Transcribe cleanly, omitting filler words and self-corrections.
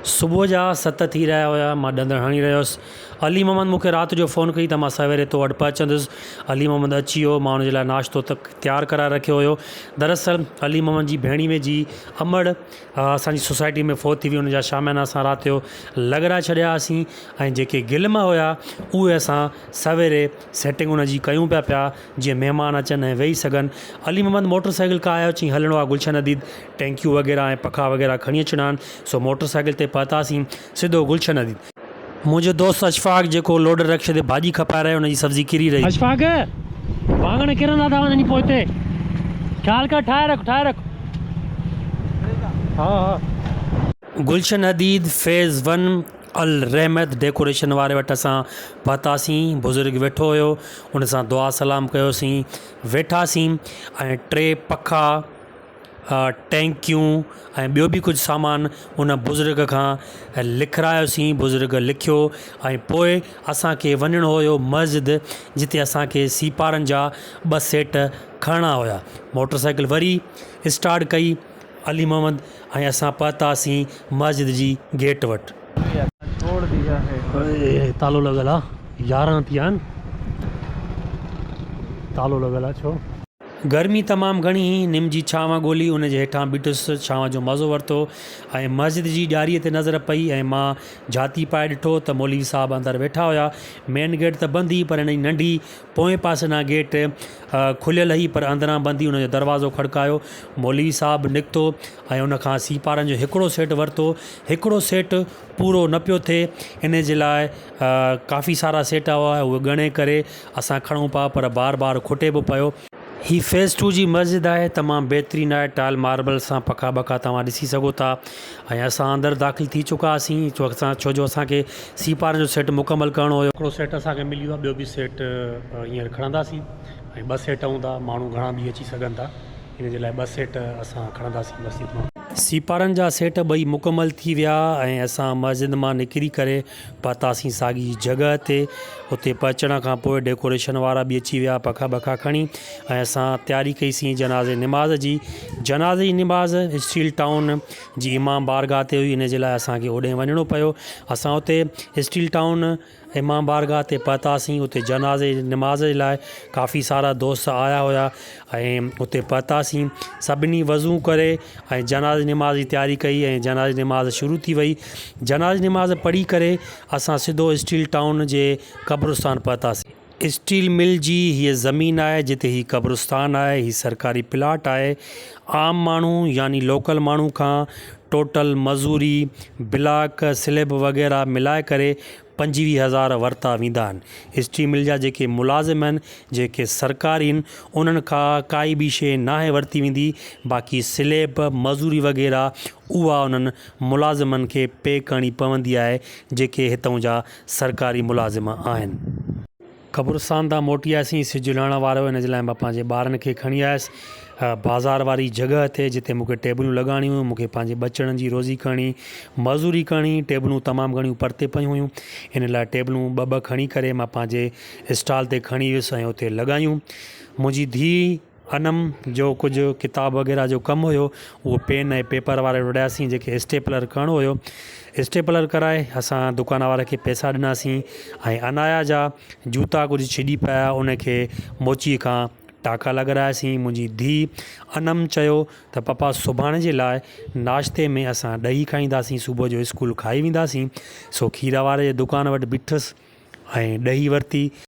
صبح جا ست ٿي رهيا هيا، مان ڏندڻ هڻي رهيو هوس. علي محمد مون کي رات جو فون ڪئي ته مان سويري تو وٽ پهچندس. علي محمد اچي ويو، مان ان جي لاء ناشتو ته تيار ڪرائي رکيو هيو. دراصل علي محمد جي ڀيڻيوي جي امڙ اسان جي سوسائٽي ۾ فوت ٿي وئي، ان جا شاميانا اسان رات جو لڳرائي ڇڏيا هئاسين ۽ جيڪي گلم هيا اهي اسان سويري سيٽنگ ان جي ڪيون پيا پيا جيئن مهمان اچن ۽ ويهي سگهن. علي محمد موٽر سائيڪل ڪاهي آيو چيائين هلڻو آ گلشن حديد ٽينڪيون وغيره ۽ پکا وغيره کڻي اچڻا آهن سو موٽر سائيڪل تي پهتاسين سڌو گلشن حديد. منهنجو دوست اشفاق جيڪو لوڊر رڪشي تي ڀاڄي کپائي رهيو ان جي سبزي ڪري رهي. اشفاق! واڱڻ ڪرندا ٿا وڃن پوئتي خيال ڪر ٺاهي رک ٺاهي رک ها ها. Gulshan Hadeed phase one الرحمت decoration واري وٽ اسان پهتاسين بزرگ ويٺو هيو ان سان دعا سلام ڪيوسين ويٺاسين ۽ ٽي پکا ٽينڪيون ۽ ٻيو به ڪجهه سامان ان بزرگ کان لکرايوسين بزرگ لکيو ۽ پوء اسانکي وڃڻو هيو مسجد جتي اسانکي سيپارن جا ٻه سيٽ کڻڻا هيا موٽر سائيڪل وري اسٽارٽ ڪئي علي محمد ۽ اسان پهتاسين مسجد جي گيٽ وٽ. تالو لڳل آ 11 ٿي ويا آهن تالو لڳل آ ڇو. گرمي تمام گهڻي هئي نم جي ڇانو ڳولي ان جي هيٺان بيٺس ڇانو جو مزو ورتو ۽ مسجد جي ڄاريء تي نظر پئي ۽ مان جهاتي پائي ڏٺو ته مولوي صاحب اندر ويٺا هيا مين گيٽ ته بند هئي پر ان جي ننڍي پوئين پاسي ڏانهن گيٽ کليل هئي پر اندران بند هئي ان جو دروازو کڙڪايو مولوي صاحب نڪتو ۽ ان کان سيپارن جو هڪڙو سيٽ ورتو هڪڙو سيٽ پورو نه پيو ٿئي ان جي لاء ڪافي سارا سيٽ هئا اهي ڳڻي ڪري اسان کڻون پيا پر بار بار کٽي به پيو. هي فيز ٽو جي مسجد آهي تمام بهترين آهي ٽائل ماربل سان پکا بکا توهان ڏسي سگهو ٿا ۽ اسان اندر داخل ٿي چڪا هئاسين ڇو اسان ڇو جو اسان کي سيپارن جو سيٽ مڪمل ڪرڻو هيو. هڪڙو سيٽ اسان کي ملي ويو آهي ٻيو به سيٽ هينئر کڻنداسين ۽ ٻه سيٽ هوندا ماڻهو گهڻا به اچي سگهن ٿا ان جي لاء ٻه سيٽ اسان کڻنداسين مسجد مان. سيپارن جا سيٽ ٻئي مڪمل ٿي ويا ۽ اسان مسجد مان نڪري ڪري پهتاسين ساڳي جڳهه تي اتي پهچڻ کان پوء ڊيڪوريشن وارا به اچي ويا پکا بکا کڻي ۽ اسان تياري ڪئي سين جنازي نماز جي جنازي جي نماز اسٽيل ٽائون جي امام بارگاهه تي هئي ان جي لاء اسان کي اوڏانهن وڃڻو پيو اسان اتي اسٽيل ٽائون امام بارگاهه تي پهتاسين اتي جنازي جي نماز جي لاء ڪافي سارا دوست آيا هيا ۽ اتي پهتاسين سڀني وضو ڪري ۽ جنازي نماز جي تياري ڪئي ۽ جنازي نماز شروع ٿي وئي جنازي نماز پڙهي ڪري اسان سڌو اسٽيل ٽائون جي قبرستان پهتاسين. اسٽيل مل جي هيء زمين آهي جتي هي قبرستان آهي هي سرڪاري پلاٽ آهي عام ماڻهو يعني لوڪل ماڻهو کان ٽوٽل مزوري بلاڪ سليب وغيره ملائي ڪري 25 هزار ورتا ويندا آهن. اسٽيل مل جا جيڪي ملازم آهن جيڪي سرڪاري آهن انهن کان ڪائي به شيء ناهي ورتي ويندي باقي سليب مزوري وغيره اها انهن ملازمن کي پي ڪرڻي پوندي آهي جيڪي هتئون جا سرڪاري ملازم آهن. قبرستان تان موٽي آياسين، سج لهڻ وارو هو، ان جي لاء مان پنهنجي ٻارن کي کڻي آيس بازار واري جڳهه تي جتي مون کي ٽيبلون لڳائڻيون هيون، مون کي پنهنجي ٻچڙن جي روزي ڪرڻي، مزوري ڪرڻي، ٽيبلون تمام گهڻيون پرتي پيون هيون، ان لاء ٽيبلون ٻه ٻه کڻي ڪري مان پنهنجي اسٽال تي کڻي ويس ۽ اتي لڳايون. منهنجي ڌيء انم جو ڪجهه ڪتاب وغيره جو ڪم هيو اهو پين ۽ پيپر واري وٽ وياسين جيڪي اسٽيپلر ڪرڻو هيو اسٽيپلر ڪرائي اسان دڪان واري کي پئسا ڏناسين ۽ عنايا جا جوتا ڪجهه ڇڄي پيا ان کي موچي کان ٽاڪا لڳراياسين منهنجي ڌيء انم چيو ته پپا سڀاڻي جي لاء ناشتي ۾ اسان ڏهي کائينداسين صبح جو اسڪول کائي وينداسين سو کير واري جي دڪان وٽ بيٺس ۽ ڏهي ورتي.